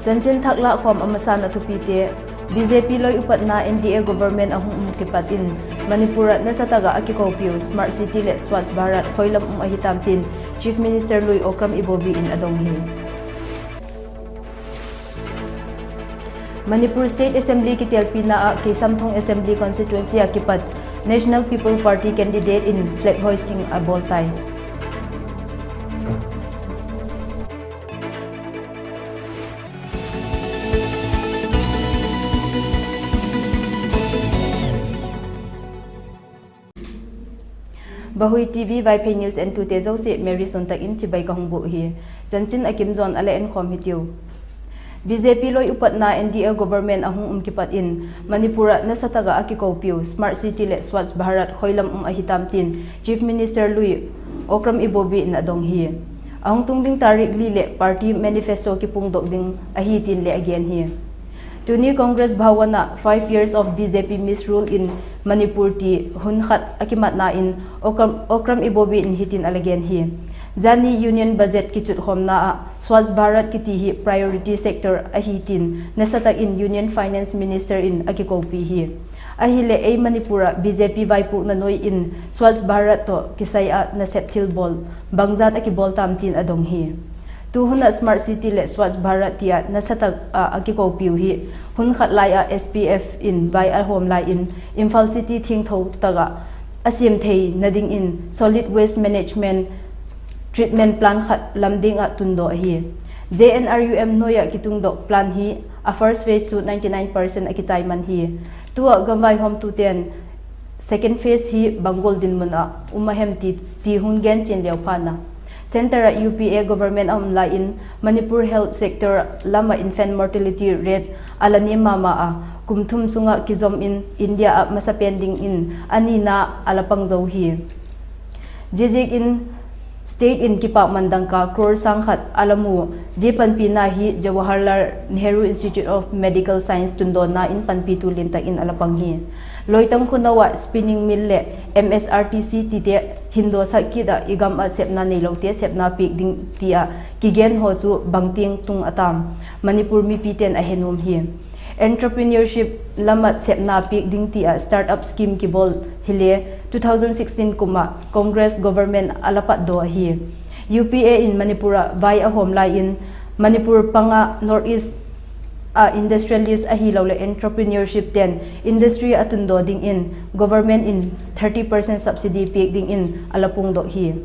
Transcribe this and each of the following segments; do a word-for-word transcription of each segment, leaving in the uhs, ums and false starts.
Chanchin thak lâkkhawm a masan a thupite. B J P loi upatna N D A government a hung um kipat in Manipur ah nasatak ah a kikopiu Smart City leh Swachh Bharat khoilam um ahi tam tin Chief Minister lui Okram Ibobi in a dong hi. Manipur State Assembly kitelpina ah Keisamthong Assembly Constituency ah kipat National People Party candidate in flag hoisting a bawl tai. Vahui T V Vaiphei News entute zosia Mary Suantak in chibai ka hung bûk hi. Chanchin a kim zawn a la enkhawm hitiu. B J P loi upatna N D A government a hung um kipat in Manipur ah nasatak ah a kikopiu Smart City leh Swachh Bharat khoilam um ahi tam tin Chief Minister lui Okram Ibobi in a dong hi. A hung tung ding tarik li leh party manifesto kipuangdok ding ahi tin le a gen hi. Tuni Congress Bhawan ah Five Years of B J P Misrule in Manipur ti hun khat a kimatna in Okram, Okram Ibobi in hitin a la gen hi. Zani Union Budget kichutkhawmna ah Swachh Bharat kiti hi priority sector ahi tin nasatak in Union Finance Minister in a kikopi hi. Ahileh ei Manipur ah B J P vaipukna nuai in Swachh Bharat tawh kisai ah nasep thilbawl bangjat a kibawl tam tin a dong hi. Tuhun ah Smart City leh Swachh Bharat ti ah nasatak ah a kikopiu hi hun khat lai ah S P F in vai a hawm lai in Imphal City thiangtho tak ah a siam theina dingin solid waste management treatment plant khat lam ding ah tundaw ahi. J N R U M nuai ah kitungdok plant hi a first phase chu ninety nine percent a kichai man hi. Tu ah gamvaihawmtuten second phase hi bang gual dinmun ah um a hem ti, ti hung gen chian leu phat a, centre ah U P A government a um lai in Manipur health sector lam ah infant mortality rate a la niam ma ma a, kum thum sung ah kizom in India ah masapen dingin a nina a la pang zo hi. Ziaziakin state in kipakman dangka crore sâng khat a la mu. Zia panpina hi Jawaharlal Nehru Institute of Medical Science tundawnna in panpitu lian tak in a la pang hi. Loitang khunou ah spinning mill leh M S R T C tite hindawsak kit ah i gam ah sepna neilote sepna piak ding ti ah kigen haw chu bangtiang tung a tam, Manipur mipite'n a he nuam hi. Entrepreneurship lam ah sepna piak ding ti ah start-up scheme kibawl hile two thousand sixteen kum ah Congress government a la patdaw ahi. U P A in Manipur ah vai a hawm lai in Manipur pang ah North East ah industrialist ahiloleh entrepreneurship ten industry a tundaw dingin government in thirty percent subsidy piak dingin a la puangdok hi.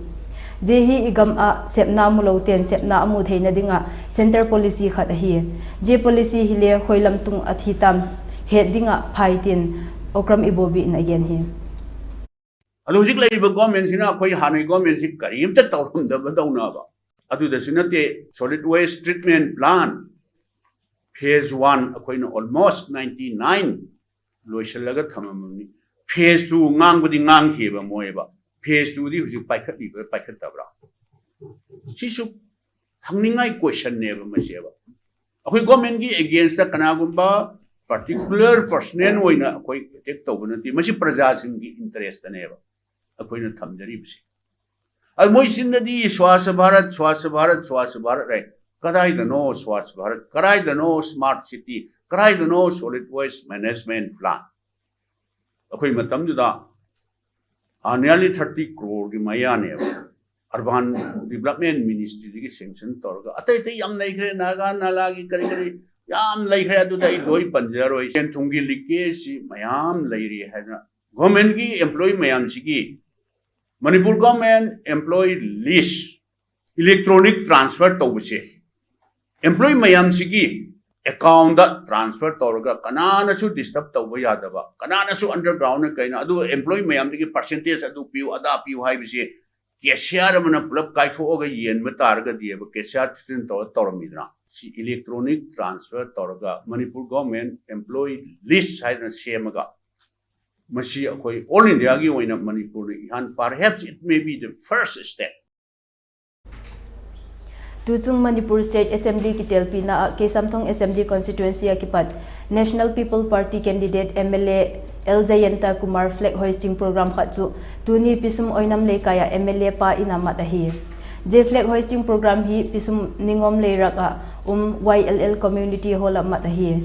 Zia hi i gam ah sepna mulote'n sepna a mu theina ding ah centre policy khat ahi. Zia policy hile khoilam tung a thi tam het ding ah phai tin Okram Ibobi in a gen hi. ꯑꯗꯣ ꯍꯧꯖꯤꯛ ꯂꯩꯔꯤꯕ government ꯁꯤꯅ ꯑꯩꯈꯣꯏ ꯍꯥꯟꯅꯒꯤ government ꯁꯤ ꯀꯔꯤꯝꯇ ꯇꯧꯔꯝꯗꯕꯗꯧꯅꯕ꯫ ꯑꯗꯨꯗꯁꯨ ꯅꯠꯇꯦ, solid waste treatment plant phase one ꯑꯩꯈꯣꯏꯅ almost ninety nine ꯂꯣꯏꯁꯤꯜꯂꯒ ꯊꯝꯃꯝꯃꯕꯅꯤ꯫ Phase two ꯉꯥꯡꯕꯗꯤ ꯉꯥꯡꯈꯤꯑꯕ ꯃꯣꯏꯕ꯫ Phase two ꯗꯤ ꯍꯧꯖꯤꯛ ꯄꯥꯏꯈꯠꯂꯤꯕ꯭ꯔꯥ ꯄꯥꯏꯈꯠꯇꯕ꯭ꯔꯥ? ꯁꯤꯁꯨ ꯍꯪꯅꯤꯡꯉꯥꯏ questionꯅꯦꯕ ꯃꯁꯤꯕ꯫ ꯑꯩꯈꯣꯏ governmentꯀꯤ againstꯇ ꯀꯅꯥꯒꯨꯝꯕ particular personal ꯑꯣꯏꯅ ꯑꯩꯈꯣꯏ attack ꯇꯧꯕ ꯅꯠꯇꯦ, ꯃꯁꯤ ꯄ꯭ꯔꯖꯥꯁꯤꯡꯒꯤ interestꯇꯅꯦꯕ ꯑꯩꯈꯣꯏꯅ ꯊꯝꯖꯔꯤꯕꯁꯤ꯫ ꯑꯗꯨ ꯃꯣꯏ ꯆꯤꯟꯗꯗꯤ Swachh Bharat, Swachh Bharat, Swachh Bharat ꯍꯥꯏ꯫ ꯀꯗꯥꯏꯗꯅꯣ Swachh Bharat? ꯀꯗꯥꯏꯗꯅꯣ smart city? ꯀꯗꯥꯏꯗꯅꯣ solid waste management plan? ꯑꯩꯈꯣꯏ ꯃꯇꯝꯗꯨꯗ ꯑꯥ nearly thirty croreꯒꯤ ꯃꯌꯥꯅꯦꯕ urban development ministryꯗꯒꯤ sanction ꯇꯧꯔꯒ꯫ ꯑꯇꯩ ꯑꯇꯩ ꯌꯥꯝ ꯂꯩꯈ꯭ꯔꯦ, ꯅꯥꯒꯥ ꯅꯥꯂꯥꯒꯤ ꯀꯔꯤ ꯀꯔꯤ ꯌꯥꯝ ꯂꯩꯈ꯭ꯔꯦ, ꯑꯗꯨꯗ ꯑꯩ ꯂꯣꯏ ꯄꯟꯖꯔꯣꯏ꯫ ꯁꯦꯟ ꯊꯨꯝꯒꯤ leakageꯁꯤ ꯃꯌꯥꯝ ꯂꯩꯔꯤ ꯍꯥꯏꯅ governmentꯀꯤ employee ꯃꯌꯥꯝꯁꯤꯒꯤ, Manipur government employee list electronic transfer ꯇꯧꯕꯁꯦ employee ꯃꯌꯥꯝꯁꯤꯒꯤ accountꯇ transfer ꯇꯧꯔꯒ ꯀꯅꯥꯅꯁꯨ disturb ꯇꯧꯕ ꯌꯥꯗꯕ, ꯀꯅꯥꯅꯁꯨ undergroundꯅ ꯀꯩꯅꯣ ꯑꯗꯨ employee ꯃꯌꯥꯝꯗꯒꯤ percentage ꯑꯗꯨ ꯄꯤꯌꯨ ꯑꯗꯥ ꯄꯤꯌꯨ ꯍꯥꯏꯕꯁꯤ cashier ꯑꯃꯅ ꯄꯨꯂꯞ ꯀꯥꯏꯊꯣꯛꯑꯒ ꯌꯦꯟꯕ ꯇꯥꯔꯒꯗꯤꯕ cashier system ꯇꯧꯔ ꯇꯧꯔꯝꯃꯤꯗꯅ꯫ ꯁꯤ electronic transfer ꯇꯧꯔꯒ Manipur government employee list ꯍꯥꯏꯗꯅ ꯁꯦꯝꯃꯒ, ꯃꯁꯤ ꯑꯩꯈꯣꯏ all Indiaꯒꯤ ꯑꯣꯏꯅ ꯃꯅꯤꯄꯨꯔꯅ ꯏꯍꯥꯟ, perhaps it may be the first step. Tuchung Manipur State Assembly kitelpina ah Keisamthong Assembly Constituency ah kipat National People Party candidate M L A L Jayanta Kumar flag hoisting program khat chu tuni Pisum Oinam Leikai ah M L A pa in a mat ahi. Zia flag hoisting program hi Pisum Ningom Leirak ah um Y L L Community Hall ah mat ahi.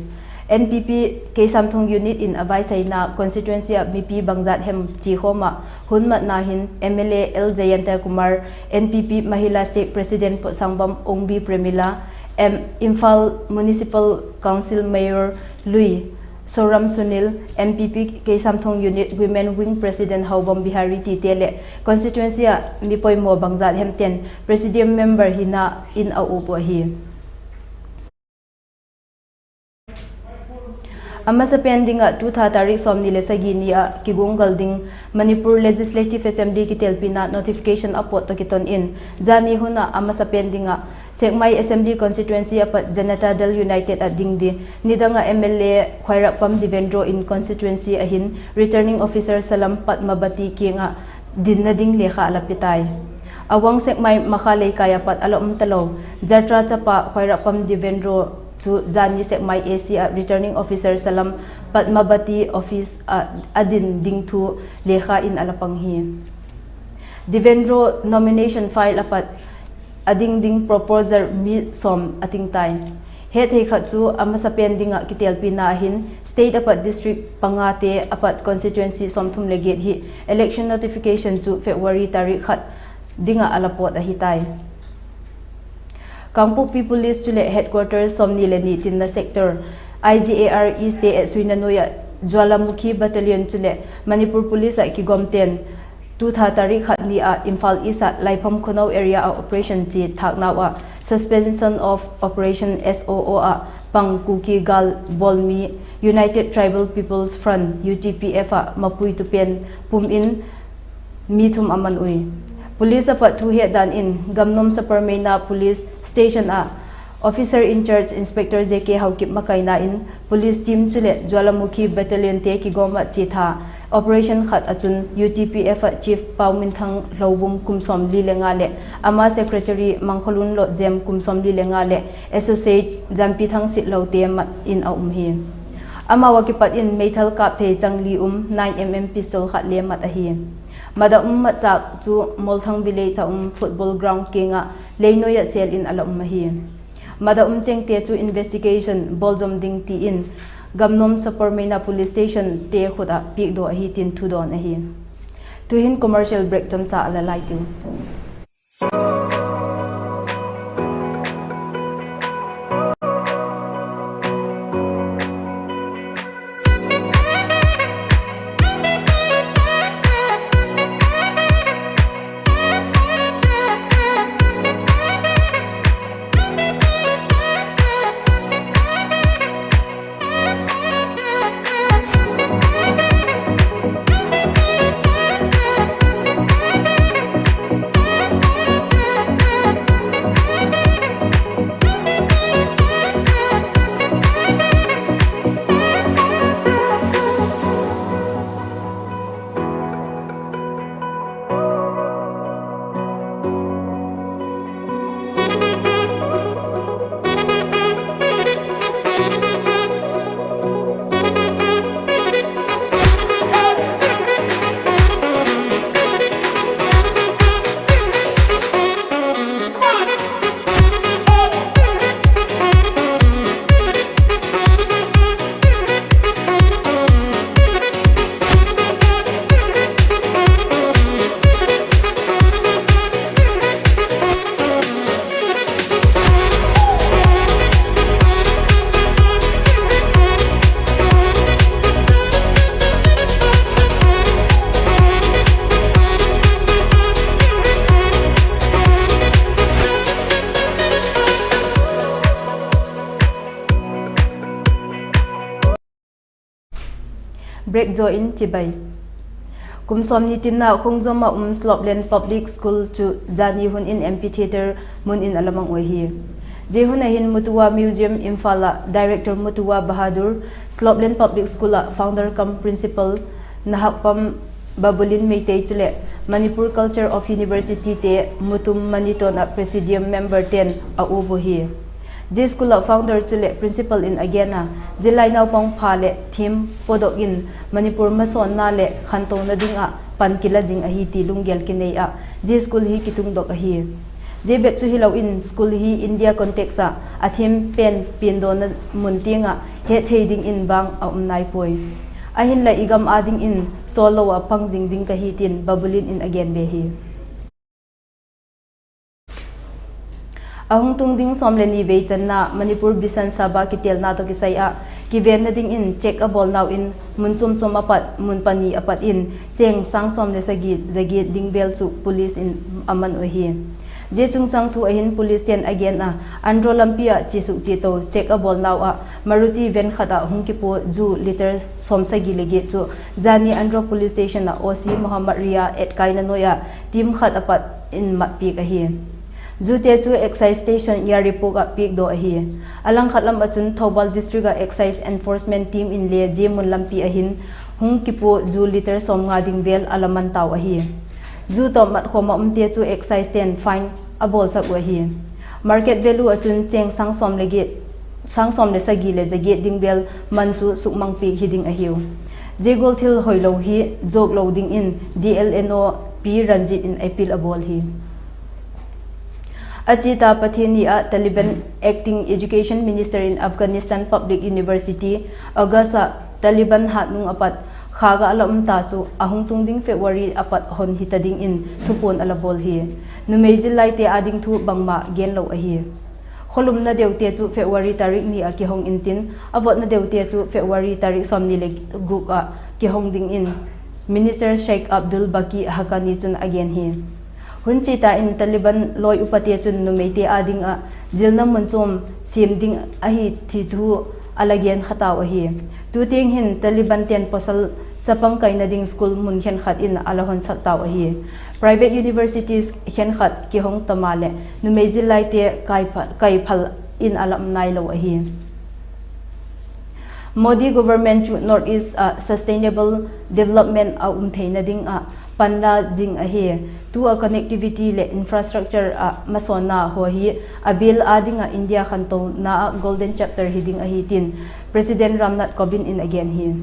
N P P Keisamthong unit in a vaisaina constituency ah mipi bangzat hem chiakhawm ah hun matna hin M L A L Jayanta Kumar, N P P Mahila Stake President Potsangbam Ongbi Premila, M-, Imphal Municipal Council Mayor lui Soram Sunil, N P P Keisamthong Unit Women Wing President Haubam Bihari tite leh constituency ah mi poimaw bangzat hemte'n presidium member hina in a uap uh ahi. A masapen ding ah tu tha tarik sawmni le sagi ni ah kiguanggal ding Manipur Legislative Assembly kitelpina notification a pawt tawh kiton in, zani hun ah a masapen ding ah Sekmai Assembly Constituency a pat Janata Dal United ah ding di, nidang ah M L A Khwairappam Devendro in constituency ah hin Returning Officer Salam Padmabati kiang ah dinna ding lekha a la pe tai. Awang Sekmai Makha Leikai ah pat a la um talo Jatra chapa Khwairappam Devendro chu zani Sekmai A C ah Returning Officer Salam Padmabati office ah a din ding thu lekha in a la pang hi. Devendro nomination file a pat a ding ding proposer mi sawm a ting tai. Hetthei khat chu a masapen ding ah kitelpina ah hin state a pat district pangate a pat constituency sawmthum le giat hi election notification chu February tarik khat ding ah a la pawt ahi tai. Kangpokpi Police chuleh Headquarter sawmni le ni tinna sector, I G A R East te etsuina nuai ah Jwalamukhi Battalion chuleh Manipur Police ah kigawmte'n tu tha tarik khat ni ah Imphal East ah Laipham Khonau area ah operation chia thâknau ah Suspension of Operation, S O O, ah pang Kuki gâl bawlmi United Tribal People's Front, U T P F ah mapuitu pen pum in mi thum a man ui. Police a pat thu het dan in Gamnom Sapermeina Police Station ah Officer in Charge Inspector J K Haokip makaina in police team chuleh Jwalamukhi Battalion te kigawm ah chia tha operation khat ah chun U T P F ah Chief Pauminthang Hlobum kum sawmli le nga leh ama Secretary Mangkholun Lotjem kum sawmli le nga leh Associate Janpithang Sitlote mat in a um hi. Amau ah kipat in meithal kâp thei chang li um nine M M pistol khat le mat ahi. Mat ah um matchâk chu Molthang Village ah um football ground kiang ah leinuai ah sêl in a la um ahi. Mat ah um chengte chu investigation bawlzawm ding ti in Gamnom Sapermeina Police Station te khut ah piakdaw ahi tin thudawn ahi. Tu'hin commercial break chomcha a la lai tiu. Break zaw in chibai. Kum sawmni tinna Khongjom ah um Slopeland Public School chu jani hun in Amphitheatre mun in a la mang ui hi. Zia hun ah hin Mutua Museum Imphal ah Director Mutua Bahadur, Slopeland Public School ah Founder cum Principal Nahakpam Babulin Meitei chuleh Manipur Culture of University te Mutum Maniton ah Presidium member ten a uap uh hi. Zia school ah founder chuleh principal in a gen a, zia lai naupang pha leh thim pawdok in Manipur masawnna leh khantona ding ah pan kila zing ahi ti lunggel kinei ah zia school hi kitungdok ahi. Zia bep chu hilo in school hi India context ah a thiam pen piandawna mun tiang ah hetthei dingin vang a um nai puai. Ahinla i gam â dingin chawl lo ah pang zing ding ka hi tin Babulin in a gen be hi. A hung tung ding sawm le ni vei channa Manipur Bisan Sabha kitelna tawh kisai ah kivenna dingin check a bawl nau in mun chuam chuam a pat mun pani a pat in chêng sâng sawm le sagi za giat ding vel chu police in a man uh ahi. Zia chungchâng thu ah hin police te'n a gen a, Andro lampi ah chia suk chia to check a bawl nau ah Maruti van khat ah hung kipua zu litre sawm sagi le giat chu zani Andro police station ah O C Mohammad Ria etkaina nuai ah team khat a pat in mat piak ahi. Zute chu excise station Yairipok ah piakdaw ahi. A langkhat lam ah chun Thoubal district ah excise enforcement team in le zia mun lampi ah hin hung kipua zu litre sawmnga ding vel a la man tau ahi. Zu tawh matkhawm ah umte chu excise te'n fine a bawlsak uh ahi. Market value ah chun chêng sâng sawm le sagi leh za giat ding vel man chu sukmang piak hi ding ahiu. Zia gual thil hoilo hi zuak lo dingin D L N O Pi Ranjit in appeal a bawl hi. A chiata Pathian ni ah Taliban acting education minister in Afghanistan Public University, August ah Taliban hat nung a pat khâk ah a la um ta chu a hung tung ding February a pat hon hita dingin thupuan a la bawl hi. Numei zillaite â ding thu bangma genlo ahi. Khawlumna deute chu February tarik ni ah kihong intin, a votna deute chu February tarik sawmni le guk ah kihong dingin Minister Sheikh Abdul Baqi Haqqani chun a gen hi. Hun chiata in Taliban lawi upate chun numeite â ding ah zilna mun chuam siam ding ahi ti thu a la gen kha tau ahi. Tu tiang hin Taliban te'n pawsal chapang kaina ding school mun khenkhat in a la honsak tau ahi. Private universities khenkhat kihong ta maleh numei zillaite kai pha-, kai phal in a la um nailo ahi. Modi government chu North East ah sustainable development a um theina ding ah panla zing ahi. Tu ah connectivity leh infrastructure ah masawnna haw hi a bial â ding ah India khantona ah golden chapter hi ding ahi tin President Ramnath Kovind in a gen hi.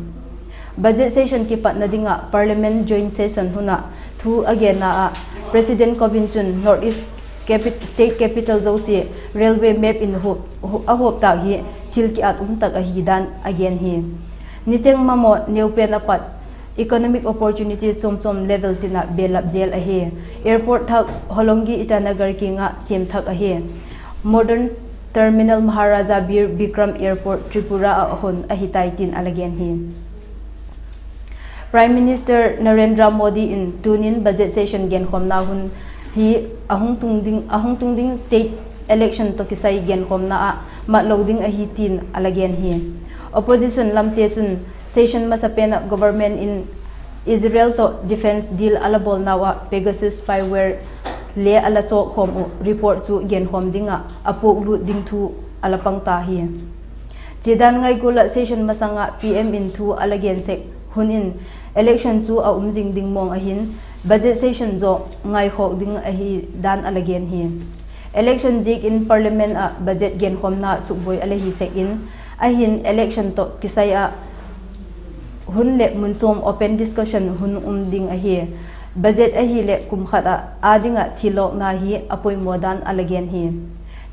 Budget session kipatna ding ah Parliament joint session hun ah thu a genna ah President Kovind chun North East capi-, state capital zosia railway map in hup, hu-, a huap tâk hi thil kiat um tak ahi dan a gen hi. Nicheng mamaw neupen a pat economic opportunities chuam chuam level tin ah belap zel ahi. Airport thak Hollongi Itanagar kiang ah siam thak ahi. Modern terminal Maharaja Bir Bikram Airport Tripura ah hon ahi tai tin a la gen hi. Prime Minister Narendra Modi in tunin budget session genkhawmna hun hi a hung tung ding, a hung tung ding state election tawh kisai genkhawmna ah mat lo ding ahi tin a la gen hi. Opposition lamte chun session masapen ah government in Israel tawh defence deal a la bawlnau ah Pegasus spyware le a la chawkkhawm uh report chu genkhawm ding ah a puaklut ding thu a la pang ta hi. Chiadan ngaikual ah session masang ah P M in thu a la gen sek hun in election chu a um zing ding mawng ahi'n, budget session zaw ngaikhawk ding ahi dan a la gen hi. Election ziak in Parliament ah budget genkhawmna sukbuai a la hi sek in, ahi'n election tawh kisai ah hun leh mun chuam open discussion hun um ding ahi. Budget ahileh kum khat ah â ding ah thillawkna hi a poimaw dan a la gen hi.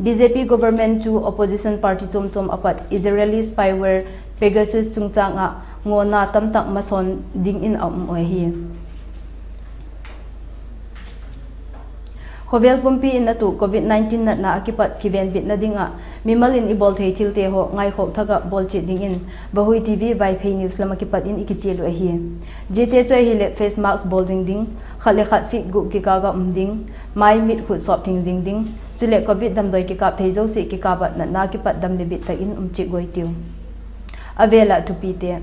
B J P government chu opposition party chuam chuam a pat Israeli spyware Pegasus chungchâng ah ngawna tamtak masawn dingin a um uh ahi. Khawvel pumpi in a tuak Covid nineteen natna ah kipat kivenbitna ding ah mimal in i bawl thei thilte haw ngaikhawk thak ah bawl chiat dingin Vahui T V Vaiphei News lam ah kipat in i kichial uh ahi. Ziate chu ahileh face mask bawl zing ding, khat le khat feet guk kikâl ah um ding, mai mit khut sawp thing zing ding, chuleh Covid damdawi kikâp thei zosia kikâp ah natna kipat dam leh bit tak in um chiat guai tiu. A vêl ah thupite.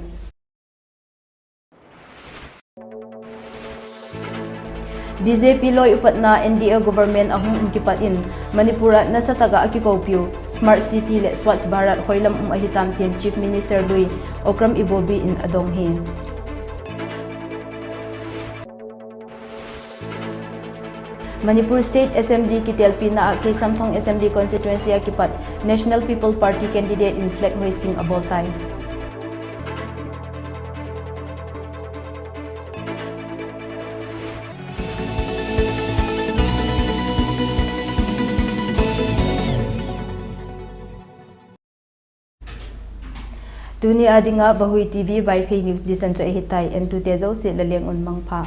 B J P lawi upatna N D A government a hung um kipat in Manipur ah nasa tak ah a kikopiu Smart City leh Swachh Bharat khoilam um ahi tam tin Chief Minister lui Okram Ibobi in a dong hi. Manipur State Assembly kitelpina ah Keisamthong Assembly Constituency ah kipat National People Party candidate in flag hoisting a bawl tai. Tuni a ding ah Vahui TV Vaiphei news zia chan chu ahi tai, entute zosia la leng un mangpha.